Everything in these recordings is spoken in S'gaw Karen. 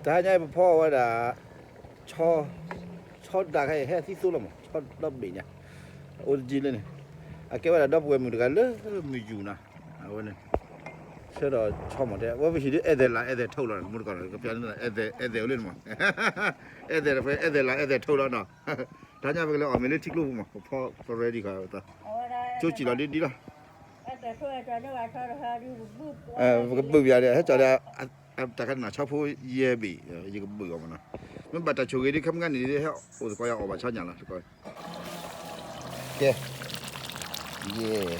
တဟါညါအံၤပဖီအီၣ်ဝဲဒၣ် ဆီ, ဆီဒၣ်ခါအံၤ ဟဲသံသိလီၤမး ဆီဒီဘ့ၣ်ညါ, အိၣ်တကံလၢန့ၣ်, အကဲဝဲဒၣ်ဒီပုၢ်ဝဲၢ်မုၣ်တဂၤလၢမုၢ်ယူၢ်နီၤ, အဝဲန့ၣ်, ဆၢဒီးဆီမးတဲ အဝဲပဟံၣ်ဒ်အဲၣ်သဲးလးအဲၣ်သဲးထိးလီၤ မူတကိးနီၤ ကပျၢ်န့ၣ် အဲၣ်သဲးအိၣ်လၢန့ၣ်မး, အဲၣ်သဲး အဲၣ်သဲးလးအဲၣ်သဲးထိးလီၤနီၤ, တဟါညါပကလဲၤအီၣ်မ့ၤလၢထံကျိပူၤမး ပဖီပ ready ခီ, ကၠိစံၣ်လီၤဒ်ဒ်လီၤ ပကဘုၣ်ပယၤဒီး ဟဲကၠီၤဒီး တၢ်ခါန့ၣ်ဆီဖိယဲၢ်ဘ့ၣ် ယကဘုၣ်အီၤမးနီၤ, မ့ၢ်ဘၣ်တၢ်ဆိၣ်ဂ့ၤဒ်ခဲမုၢ်ဂၤန့ၣ် ဟဲအိၣ်သကိးယၤအီၣ်ဘၣ်ဆီညၣ်လီၤသကိး, ကဲ, ယဲၢ်,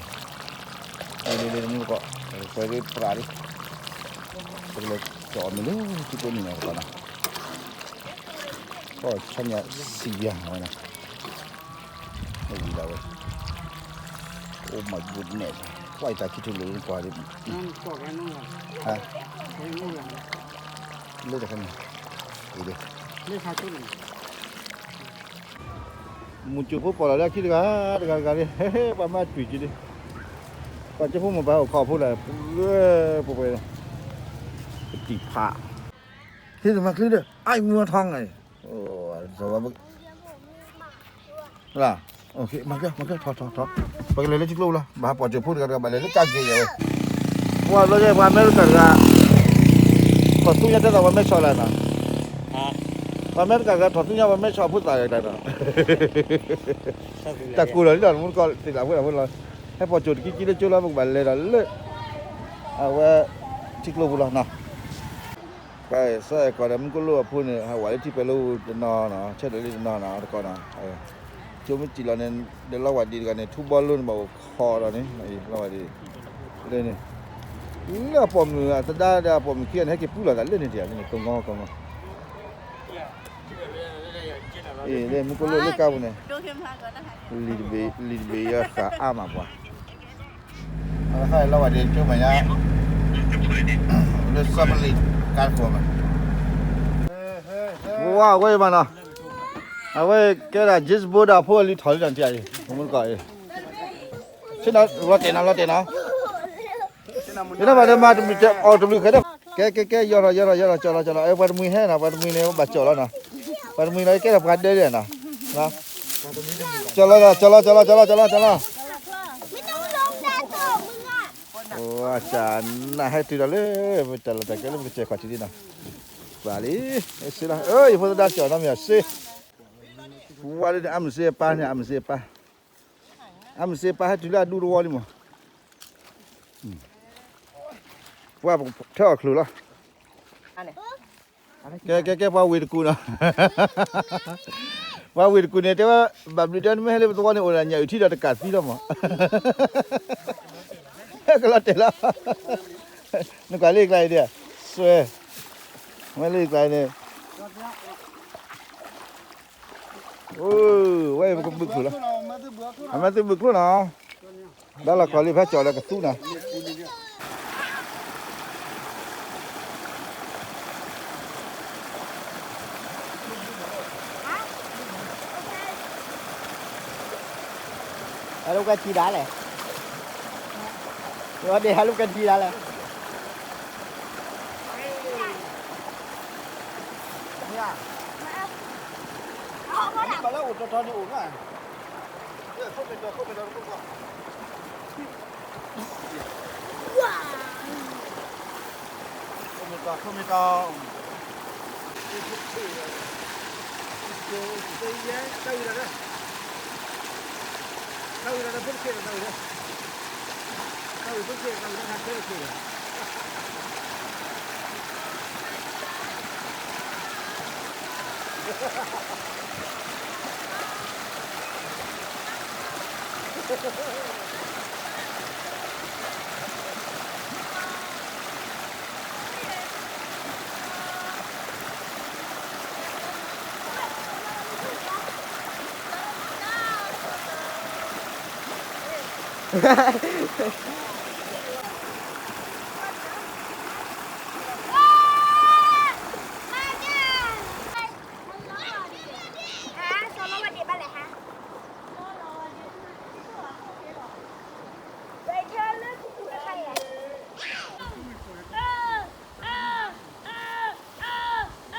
လၢလၢလၢမူတကိး, ပှဲၤဒ်ပြးဒ်, ပကလဲၤကၠီၤအီၣ်မ့ၤလၢထံကျိန့ၣ်နီၤသကိးနီၤ, ကီၢ်ဆီညၣ်စံၣ်ယၤဝဲနီၤ ဝံၤဒၣ်ဝဲ, Oh my goodness, ကွၢ်တၢ်ခံထူၣ်လိာ်ကွၢ်ဒ်, လၢတခါန့ၣ်, မုၢ်ကၠိၣ်ဖိပီၢ်လီၤလၢအခံတဂၤ, တဂၤတဂၤဒ်, ပှၤမၤတွံၢ်က့ၤဒ်, ပှၤကၠိဖိမိၢ်ပၢ်အိၣ်ခိးဖိလၢ, ပှဲၤပှဲၤ, ပတံၢ်ဖး, ဟ့ၣ်မၤချ့ဒီး အိုက်မွထီငါ, မၤကျဲ, မၤကျဲ, ထီၣ်ထီၣ်ထီၣ်, ပကလဲၤလၢထံကျိပူၤလီၤ, ဘၣ်ဟးပိာ်ကၠိၣ်ဖိတဂၤတဂၤ ဘၣ်လဲၤလၢကၢ်က့ၤယဲၢ်ဝဲ, ပှၤဘျီယဲၢ်ပှၤအမဲရကၤတဂၤ, ထီၣ်သူညါတဲသိးပှၤမဲဆီၣ်လၢနီၤ, ပှၤအမဲရကၤတဂၤထီၣ်သူညါပှၤမဲဆီၣ်အဖိသၣ်ဂၤတဂၤနီၤ, တၢ်ကိၢ်လီၤလံဒီး မူတကိးသ့ၣ်လၢအဖိလီၤ, ဟဲပိာ်ကၠိၣ်တကံကံလၢကၠိလီၤ ပကဘၣ်လဲၤဒီးလၢ, အဝဲ, ထံကျိပူၤလီၤနီၤ ပှၤစီၤအဲၣ်ကီၢ်ဒီးမူကလိၣ်အဖိန့ၣ် ဟးဝးလၢထံပဲၤလိတနီၤနီၤ ဆၢထၢၣ်လံတနီၤနီၤတကိးနီၤ, ကၠိမ့ၢ်စံၣ်လီၤန့ၣ် ဒီးလီဝဲဒံးတဂၤန့ၣ် ထူဘီလိန့ၣ်ဘၣ်အိၣ်ခိးဒီးန့ၣ် လီဝဲဒံး, လၢန့ၣ်, လၢအပိာ်မုၣ်အသဒါဒီးအပိာ်မုၣ်ခံဂၤန့ၣ် ဟဲက့ၤပူၤလီၤသးလၢန့ၣ်တယၤန့ၣ် ကမီကမီ လၢမူကလိၣ်လၢကါပူၤန့ၣ်, လံာ်တဘ့ၣ်အဃၣ်အါမးပှၤ, လီဝဲဒံးကၠိမဲာ်ညါ, လၢစီၤပလံးကါတကိးမဲာ်, ဝါဝဲမးနီၤ, အဝဲကဲဒၣ် James Bond ဒီးအဖိအလံၤထီၣ်လံတၢ်တယၤအံၤ မူတကိးအံၤ, ဆ့လီၤတဲာ်နီၤ လီၤတဲာ်နီၤ, ယနီၢ်ဘၣ်ဒီးမၤတမုာ်တဲအီၣ်တဘျုးဃဲဒီး, ကဲကဲကဲ ယီၤထီၣ်ယီၤထီၣ်ယီၤထီၣ် ကၠီၤလီၤကၠီၤလီၤ အဲ ပှၤတမှံၤဟဲနီၤ ပှၤတမှံၤန့ၣ် ဘၣ်ကၠီၣ်လီၤနီၤ, ပှၤတမှံၤလီၤ ကဲဒီးပှၤဒဲဒဲနီၤ, ကၠီၤလီၤ ကၠီၤလီၤ ကၠီၤလီၤ ကၠီၤလီၤ ကၠီၤလီၤ, အိၣ်အတၢ်နးဟဲတုၤဒီးလၢ, ပတၢ်လီၢ်တၢ်ကျဲလၢပကစဲးခီၣ်ထံးဒ်နီၤ, ပှၤလံ, စ့လီၤ ယဖိသဒါကၠီၣ်နီတမံၤအစ့, ဝါလၢန့ၣ်အမုၢ်စ့အပၢ်န့ၣ် အမုၢ်စ့အပၢ်, အမုၢ်စ့အပၢ်ဟဲတုၤလၢအဒူတဝီလံမး ပှၤထၢအီၣ်ချုးလီၤ, ကဲကဲကဲ ပှၤဝ့ၢ်တကူၣ်နီၤ, ပှၤဝ့ၢ်တကူၣ်န့ၣ် တဲဝဲ, ဘၣ်ဘျုးတဲနမ့ၢ်ဟဲလၢပသဝီန့ၣ် အိၣ်ဒီးညၣ်အုၣ်ထံဒီးတကးသံလီၤမး, ဟဲကလီၤတဲာ်လီၤ, နကွၢ်လၢယကျါအံၤဒ်, စွဲ, မ့ၢ်လၢယကျါအံၤန့ၣ် ဝဲပကဘုၣ်ကျိၣ်လီၤ, အမ့ၢ်သုဘုၣ်ကျိၣ်နီၤ, ဘၣ်လီၤကီၢ်လံဖဲကၠီၣ်လၢကသူနီၤ, ဟဲလူကထံဒၣ်လဲၣ်, ယဒ့ဟဲလူကထံဒၣ်လဲၣ် မ့ၢ်ဘၣ်လၢအိၣ်တီတီန့ၣ်အိၣ်ဘၣ်, ခိၣ်မ့ၢ်တီခိၣ်မ့ၢ်တီတခိၣ်ဃီ, ခိၣ်မ့ၢ်တီခိၣ်မ့ၢ်တီ, တၢ်ဝံၤဒီး တၢ်ဝံၤဒီး ဖိတဆ့ဒီး တၢ်ဝံၤဒီး တၢ်ဝံၤဖိတဆ့ဒီး တၢ်ဝံၤဒီး တၢ်ဆ့တဆ့ဒီး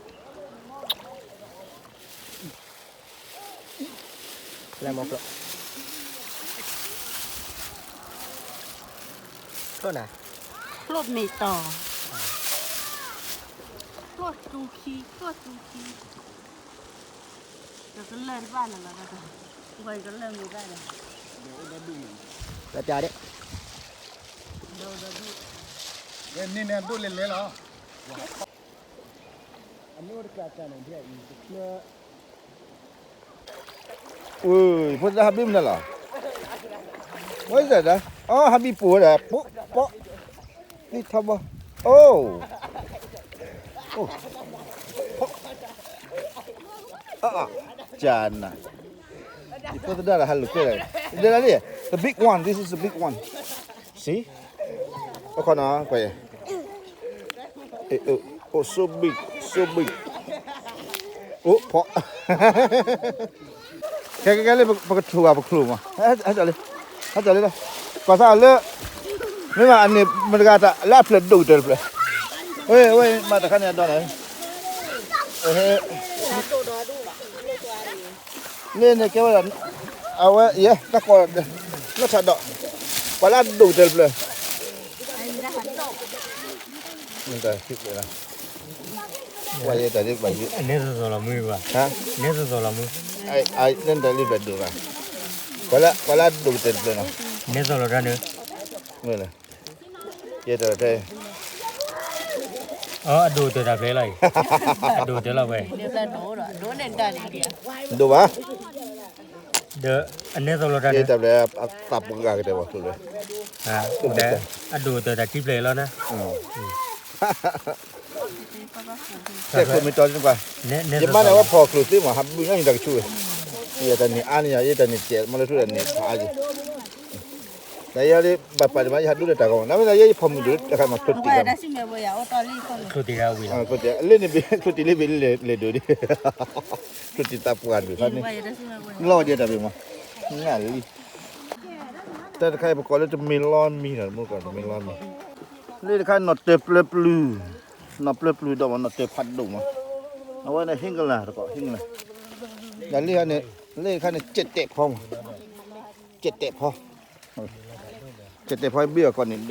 လဲမီကျိ ကျိနၤ ကျိမ့ၢ်တီၤ ကျိစူခံ ကျိစူခံ ဒီးကလၢၢ်တဘၣ်လၢၤလီၤ ဝဲကလၢၢ်မ့ၢ်ဘၣ်ဒီး လၢပြားဒ့ န့ၣ်န့ၣ်ဒိၣ်လဲၤလဲၤလီၤ အန့ၣ်အိၣ်တကးကးန့ၣ် ဒ်အံၤတဖျၢၣ် Ui, put the habib na la. What is that? Ah? Oh, habib put that. Put, put. Ni taba. Oh. Oh. Ah, ah. Jana. You put that, hello, okay. The big one. This is the big one. See? အခီနီၤ ကွၢ်ယဲ It, it, oh, so big, so big. Oh, ဖီ ခဲခဲခဲလၢ ပကထူၣ်ဘၣ်ပချိၣ်မး ဟဲလၢ ဟဲလၢလီၤ ကွၢ်စၢ်လၢ မ့ၢ်မးအန့ၣ် မတဂၤတၢ်လၢအဖျၢၣ်ဒိၣ်ကတၢၢ်တဖျၢၣ် ဝဲ ဝဲ မၤတခါန့ၣ်အဒီန့ၣ် ဟဲ န့ၣ်န့ၣ်ကဲဝဲဒၣ် အဝဲ ယဲ တၢ်ကီၢ် လၢထးဒီး ပှၤလၢအဒိၣ်ကတၢၢ်တဖျၢၣ် မ့ၢ်တၢ်ဟံၣ်ဖျၢၣ်လီၤ ပှၤယဲတၢ်ဒ်ဘၣ်ယဲ နဲသိးသိးလီၤမုၢ်ဘၣ် ဟါ နဲသိးသိးလီၤမုၢ် အ အ နဲတၢ်လံဘျၢၣ်ဒိၣ်ဘၣ် ပှၤလၢ ပှၤလၢအဒိၣ်ကတၢၢ်တဖျၢၣ်နီၤ နဲသိးလီၤတၢ်န့ၣ် မ့ၢ်လၢ ယဲတၢ်ထဲ အဒိၣ်တၢ်တၢ်ဖျဲလီၤအံၤ အဒိၣ်တၢ်လီၤဝဲ ဒိၣ်ဘၣ် ဒီးအနဲသိးလီၤတၢ်န့ၣ် တၢ်ဖျဲအသးပှၢ်ဂၤကတဲဘၣ်ကျိၤလၢ အဒိၣ်တၢ်တၢ်ထံဖျဲလီၤနၤ တဲခိၣ်မ့ၢ်တီၤန့ၣ်ကွၢ် ယမါန့ၣ်ဝဲဖီၣ်ကျိၤသ့မး ဟးဘုၣ်ညီနုၢ်တၢ်ကဆူၣ်ဝဲ ယတၢ်န့ၣ်အါန့ၢ်ယၤ ယတၢ်န့ၣ်စဲးမၤလၢထူၣ်တၢ်န့ၣ်ဖးအါယံၤ တၢ်ယဲဒ်ဘၣ်ပာ်ဒံးမး ယဟးဒိလၢတၢ်ဂီၢ်မး နမ့ၢ်သးယဲယဖီၣ်မုၢ်ဒိၣ်တခါမး ချိုတံၢ်ဂၤ ချိုတံၢ်ဂၤဝံၤလီၤ လၢန့ၣ်ဘ့ၣ် ချိုတံၢ်လၢဘ့ၣ်လၢလဲၤဒိၣ်ဒံး ချိုတံၢ်သးပှၢ်ဒိၣ်ဖးန့ၣ် လီၤဒဲးတၢ်ဘ့ၣ်မး နၢ်လံ တၢ်တခါအံၤပကိးလၢတမ့ၢ်လီမံၤဒီး မ့ၢ်ကိးတမ့ၢ်လီမံၤ လၢတခါနီၣ်တၢၤပျၢၤပျုၤ နီၣ်ပျၢၤပျုၤဒီးမးနီၣ်တၢၤဖးဒိၣ်မး အဝဲန့ၣ်ဟ့ၣ်ကလၤတကိး ဟ့ၣ်ကလၤ ဒီးလၢခါန့ၣ် လၢခါန့ၣ် ကဲးတဲာ်ဖီမး ကဲးတဲာ်ဖီ ကဲးတဲာ်ဖီဘ့ၣ်အကိးန့ၣ် န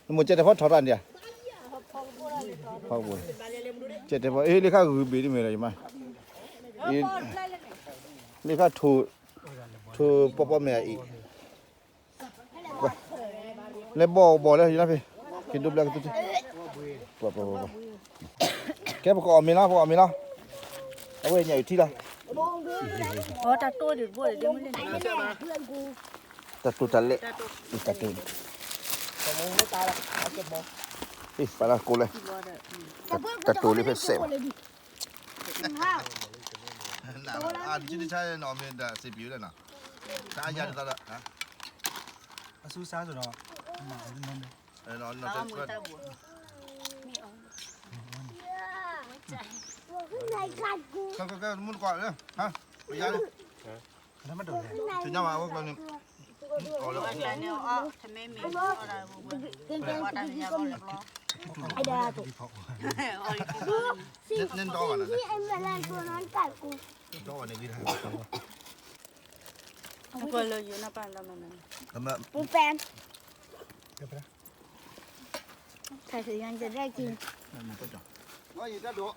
မိၢ်ကဲးတဲာ်ဖီထီၣ်တၢ်န့ၣ် ကဲးတဲာ်ဖီ အ့ လၢခါဂုၢ်ဘ့ၣ်ဒ်မ့ၢ်ဒီးယမါ လၢခါထိၣ် ထိၣ်ပီပီမဲာ်အံၤ လဲၤဘီၣ်ဘီၣ်လၢယလီၤဖဲ က့ၤဒိဘျၢကသူထံ ကဲပကအီၣ်မ့ၤလီၤ ပကအီၣ်မ့ၤလီၤ အဝဲညၣ်အုၣ်ထံလီၤ တၢ်တိၢ်တၢ်လဲၣ် တၢ်တိၢ်န့ၣ် ပာ်လၢကိးလဲၣ် တၢ်တိၢ်လၢဖဲစဲးဘၣ် အဆူၣ်စါစ့ၢ်ဒီး မူတကွၢ်လၢ ပယါလၢ သ့ၣ်ညါဘၣ်အဝဲကျီန့ၣ် အီၣ်လၢ နဲၣ်ဒီဘၣ်နၤ ဒီဘၣ်န့ၣ်ဂ့ၤ ပလၢယိၤနၢ်ပၢၢ်လီၤမး, ပူပဲ, ถ่ายเสร็จยังจะได้กิน တၢ်ဒိး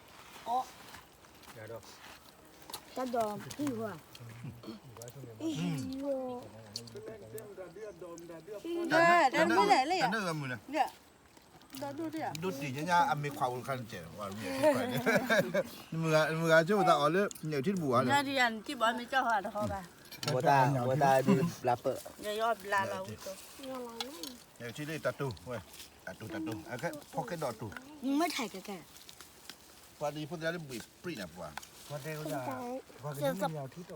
ဖံၣ်ဝါ, တၢ်ဒိးမုၢ်လဲၣ်လံ, ဒိးဒိၣ်တၢ်, ဒိၣ်တံၢ်ညါညါအမ့ၢ်ခွါအိၣ်တခါန့ၣ်ကဲ, မုၢ်ဂၤဆိပသးအီၤလၢ ညၣ်အုၣ်ထံတပူၤဧါ, ညၣ်အုၣ်ထံတဘၣ်မ့ၢ်ကၠီၣ်ဟီတဟီဘၣ်, ဝဲတၢ်ဒုးဘျါပၢၢ်, ညၣ်အုၣ်ထံလၢတၢ်တိၢ်ဝဲ, တၢ်တိၢ်တၢ်တိၢ်, အကဲဖီခဲဒီးတိၢ်, မ့ၢ်ထဲကဲကဲ, ပှၤဒ်ဖိသ့ၣ်လၢဘှံးပြံၣ်န့ၣ်ပှၤ, ပှၤတဲဝဲဒၣ်, ပှၤကညီညၣ်အုၣ်ထံတအိၣ်တအိၣ်, မ့ၢ်ကီးညၣ်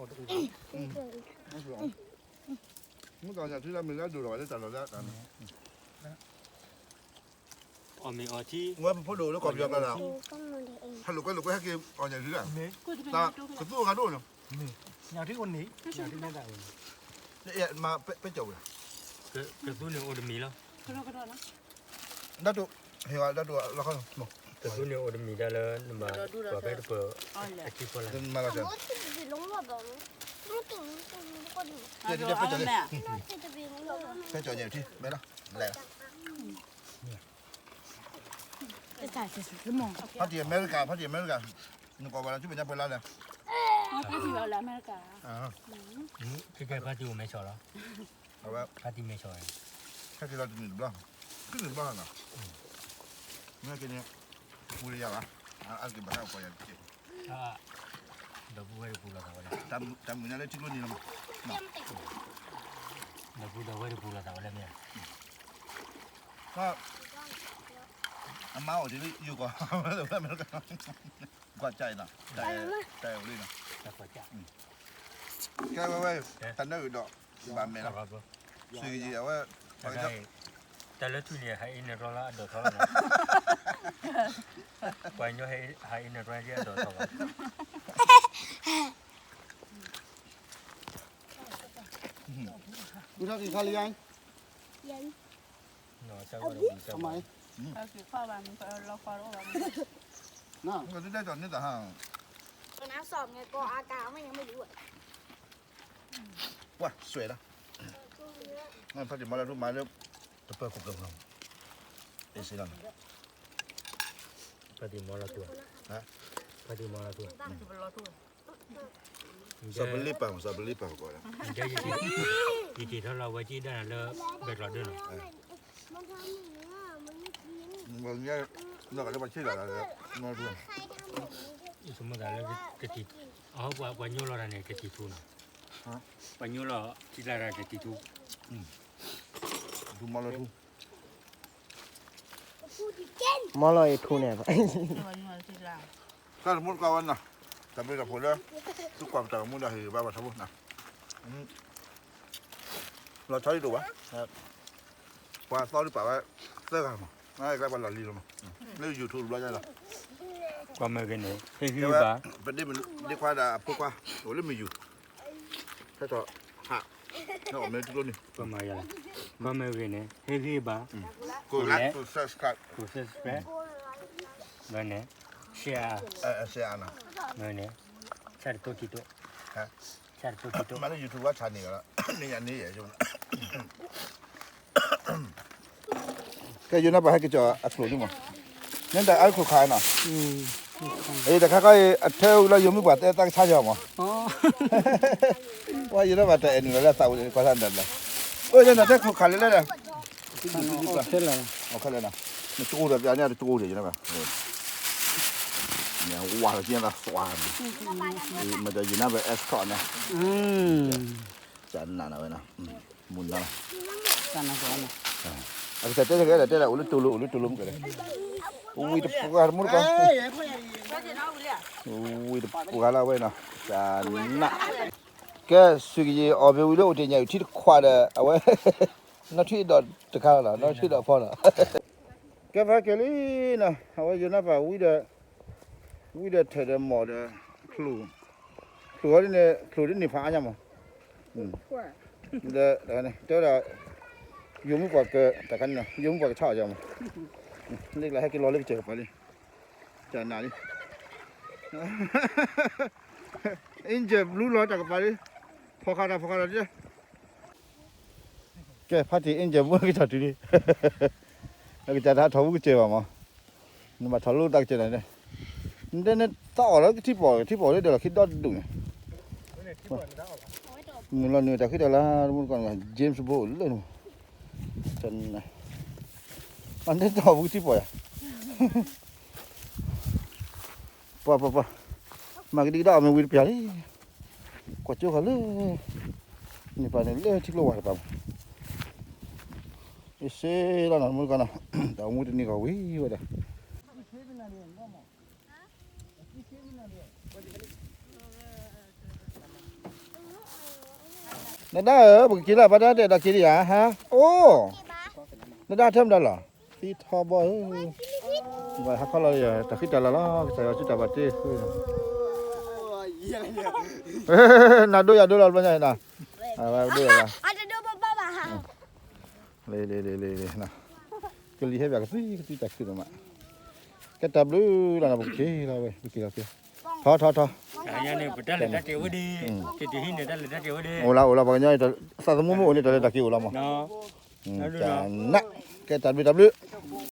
အုၣ်ထံလၢမ့ၢ်လၢဒိၣ်ထီၣ်ဝဲလၢတၢ်လီၢ်လၢတၢ်န့ၣ် အီၣ်မ့ၤအီထံ, ဝဲပဖိဒိၣ်လၢကီၢ်ပယီၤကျါဒီး, ဟဲလိာ်ကွဲလိာ်ကွဲဟဲက့ၤအီၣ်ညၣ်အုၣ်ထံလၢ, တၢ်ကသူအဂၤဒိၣ်န့ၣ်, ညၣ်အုၣ်ထံအိၣ်န့ၣ်, မ့ၢ်ညၣ်အုၣ်ထံန့ၣ်တၢ်အိၣ်န့ၣ်, မ့ၢ်ပဲကၠီၣ်ဝဲ, ကသူန့ၣ်အိၣ်တမံၤလီၤ, ဒၣ်တိၢ်, ဟဲဝဲဒၣ်တိၢ်လီၤခီ, ကသူန့ၣ်အိၣ်တမံၤဒၣ်လၢနဘၣ်, ပှၤဖဲတပၢၤ, အထံဖိလၢ်, မ့ၢ်လီၤ, ပဲကၠီၣ်ညၣ်အုၣ်ထံ, မ့ၢ်လီၤ, လဲၤလီၤ ဖါတံၢ်အမဲရကၤ, ဖါတံၢ်အမဲရကၤ, နကွၢ်ဘၣ်လၢဆူမဲာ်ညါပှဲၤလါလဲၣ်, ဖါတံၢ်အမဲရကၤ, ခဲကဲဖါတံၢ်အိၣ်မဲဆီၣ်လီၤ, အဝဲ, ဖါတံၢ်မဲဆီၣ်, ဟဲက့ၤလီၤတနံၣ်တဘျီ, တနံၣ်တဘျီလီၤ, မ့ၢ်ဟဲက့ၤန့ၣ်, ပူၤလၢယၤဘၣ်, အါတက့ၢ်ဘၣ်တၢ်ကွၢ်ယၤတက့ၢ်, ဒီပုၢ်ဝဲၢ်တပူၤလီၤသးဝဲလၢ, တၢ်မုာ်နၤလၢထံကျိနံၤလီၤမး, ဒီပုၢ်ဒီဝဲၢ်တပူၤလီၤသးဝဲလၢမ့ၢ်ဧါ အမါအိၣ်ဒ်လၢယိၤကီၢ်, ကွၢ်ကၠၢ်အံၤနီၤ, တၢ်အဲၣ်အိၣ်လံနီၤ, ကဲဝဲဝဲ, တၢ်နၢအုၣ်ဒီး, ဘၣ်မဲာ်လီၤ, စူကယံၤအဝဲ, တၢ်လၢထူၣ်န့ၣ် ဟးအ့ၣ်နၢၤတြီလၢအဒိးထီလီၤ, ပှၤကညီဟးအ့ၣ်နၢၤတြီလၢအဒိးထီလီၤ, ပှၤစွဲးလီၤ, ဖါတံၢ်မီလၢထူမၤလၢ, တပၢၤခိၣ်ပျၢၤမီ, အ့ၣ်စ့လီၤ, ဖါတံၢ်မီလၢထူ, ဖါတံၢ်မီလၢထူ, စီၤပလ့ပၢ်, စီၤပလ့ပၢ်ကီး, ယတ့ထီၣ်လီၤဝဲကံဒၣ်နၤလၢ, ဘဲကျီဒၢနီၤ, နီၢ်ကလၢပှၤဆ့ၣ်လီၤ, ယဆိကမိၣ်သးလၢ, ကတံၤ, အပှၤညိလီၤတၢ်န့ၣ် ကတံၤထူနီၤ, ပှၤညိလီၤထံကျါတၢ်ကတံၤထူ, ထူမီလၢထူ, မီလီၤအံၤထူန့ၣ်, တၢ်တမူတကိးဝဲနီၤ, တၢ်ဘျုးတၢ်ဖှိၣ်လၢ, သုကွၢ်ပတၢ်ကမူဒီးဟ့ၣ်ဂံၢ်ဘါပှၤထီဘိနီၤ, လီၤဆီဒံးတအိၣ်ဘၣ်, ပှၤသီဒံးပာ်ဝဲ, သၢဂၤမး, ကျဲပှၤလီၢ်လံၤလီၤမး, လၢ YouTube တဘျီညါလီၤ, ကွၢ်မဲာ်ဂ့ၤန့ၣ် ဟ့ၣ်ဂံၢ်ဘါ, ပဒ့မုၣ်ဒ့ခွါဒီးအဖိခွါ, အိၣ်လၢမ့ၢ်ယူၤ, ဟဲထီၣ်ဟး, လၢအီၣ်မ့ၢ်တကျိန့ၣ်, ကွၢ်မဲာ်ဂ့ၤန့ၣ် ဟ့ၣ်ဂံၢ်ဘါ, ကိး like ကိး subscribe, ကိး subscribe, ဝဲန့ၣ်, share, share ဝဲန့ၣ်, ဆၣ်တတိၢ်ခံတိၢ်, ဆၣ်တတိၢ်ခံတိၢ်, မ့ၢ်လၢ YouTube ဝဲဆၣ်န့ၣ်, န့ၣ်ယၤန့ၣ်ယဲ ကဲယိၤနၢ်ပၢၢ်ဟဲက့ၤကၠီအကျိၤဒ်မး, န့ၣ်တၢ်အါတခိၣ်ခါနီၤ, အံၤတခါခါအံၤ အထၢအုၣ်လၢယိၤမုၣ်ပှၢ်တဲသးကဆါယီၤမး, ဝဲယိၤနၢ်ပၢၢ်တၢ်အဲၣ်နုာ်လီၤလၢသးဝံၤန့ၣ် ကွၢ်ဆၣ်ဒၣ်ဘျါ, အိၣ်ယဲန့ၣ်တဲခိၣ်ခါလၢလဲၣ်, ခဲလၢာ်နီၤ, နတကိးဒီးပျါန့ၣ်တကိးဒီးယိၤနၢ်ပၢၢ်, ဝါလီၤက့ၤသးသွါန့ၣ်, မ့ၢ်တယိၤနၢ်ပၢၢ် escort န့ၣ်, ကနၣ်နၤဝဲနီၤ, မုၢ်နၤလီၤ, အကစၢ်တဲတဂ့ၤဒီးတဲလၢအိၣ်လၢတိၤလိၤ အိၣ်လၢတိၤလိၤမုၢ်ကလဲၣ်, ဝံတပှၢ်တမူတကိး, ဝံတပှၢ်လၢဝဲနီၤ, ကနၣ်, ကဲ စူးကယံာ်အီၣ်ဘ့ၣ်ဝံၤလၢအိၣ်တ့ၢ်ညၣ်အုၣ်ထံတခွးဒီး အဝဲ, နီၢ်ထွံၣ်ဒီးတခါလီၤ, နီၢ်ထွံၣ်ဒီးဖီလီၤ, ကဲဖဲက့ၤလံနီၤ, အဝဲယိၤနၢ်ပၢၢ်ဝံဒီး, ဝံဒီးထၢၣ်ဒီးမီၢ်ဒီး, ချုး, ချုးဝဲဒ်န့ၣ် ချုးဒ်န့ၣ်ဖးအါညါမး, ဒီး, တဲဝဲဒၣ်, ယိၤမုၣ်ပှၢ်က, တခါန့ၣ်နီၤ ယိၤမုၣ်ပှၢ်ကဆါအီၤယၤမး, လၢကျါဟဲက့ၤလီၤလၢကစၢၢ်ကပၤလံ, တၢ်နးလံ, အ့ၣ်ကၠၢၢ်ဘျူလီၤတၢ်ကပၤလံ, ဖီခါတၢ်ဖီခါတၢ်ဒ် ကဲ ဖါတံၣ်အ့ၣ်ကဲမုၢ်ကထီၣ်တုၤလံ, နကစၢ်တၢ်ထီၣ်ဝူကစၢၤဘၣ်မး, နဘၣ်ထီၣ်လိတၢ်ကစၢၤန့ၣ်, နတဲန့ၣ်သးအီၣ်လၢကထံပီၣ် ထံပီၣ်လၢဒၢးလီၢ်ခံဒီဒူၣ်န့ၣ်, မုၢ်လီၤနုာ်တၢ်ဃံတၢ်လၤ တမူတကီၢ်န့ၣ် James Bond လၢနမး, အတဲသးအီၣ်ဝူကထံပီၣ်ယၤ ပှၤပှၤပှၤ, မၤကဒံကဒါအီၣ်မ့ၢ်ဝံၤတပျၢ်လံ, ကွၢ်ကၠိဃီလၢ, န့ၣ်ပၢ်န့ၣ်လၢထံကျိဝါတပၢ်မး, အ့ၣ်စ့လီၤနီၤ မုၢ်ကီၢ်နီၤ, တၢ်အိၣ်မူတနံၤဂီၢ်ဝံၤဝဲဒၣ် နဒါဧၢ, ပကက့ၤလၢပှၤတၢ်တဲဒၣ်က့ၤဒံးဧါ, ဟါ, အိၣ်, နဒါထဲမဒါလီၤ, သံထီဘီဧၢ, ဝဲဟးခီလီၤ တၢ်ဃံတၢ်လၤလီၤ ကစၢ်ယွၤစုတၢ်ဘၣ်တ့, နဒိယၤဒိလီၤဘျီညါ, ဒိယၤ, လ့လ့လ့လ့, ကလံၤဟဲဘၣ်ကသံကသံတၢ်ခုၣ်ဒိၣ်မး, ကဲတၢ်ဘျုးလီၤနီၤ ပကက့ၤလီၤဝဲ ပက့ၤလီၤက့ၤ, ထီထီထီ, တၢ်န့ၣ်ပတၢ်လဲၤတၢ်က့ၤဝဲဒၣ်, က့ၤတုၤဟံးန့ၣ်တၢ်လဲၤတၢ်က့ၤဝဲဒၣ်, အိၣ်လၢအိၣ်လၢပှၤကညီ, သးသမူမ့ၢ်အိၣ်န့ၣ် တၢ်လဲၤတၢ်က့ၤအိၣ်လီၤမး, ကနး, ကဲတၢ်ဘျုးတၢ်ဘျုး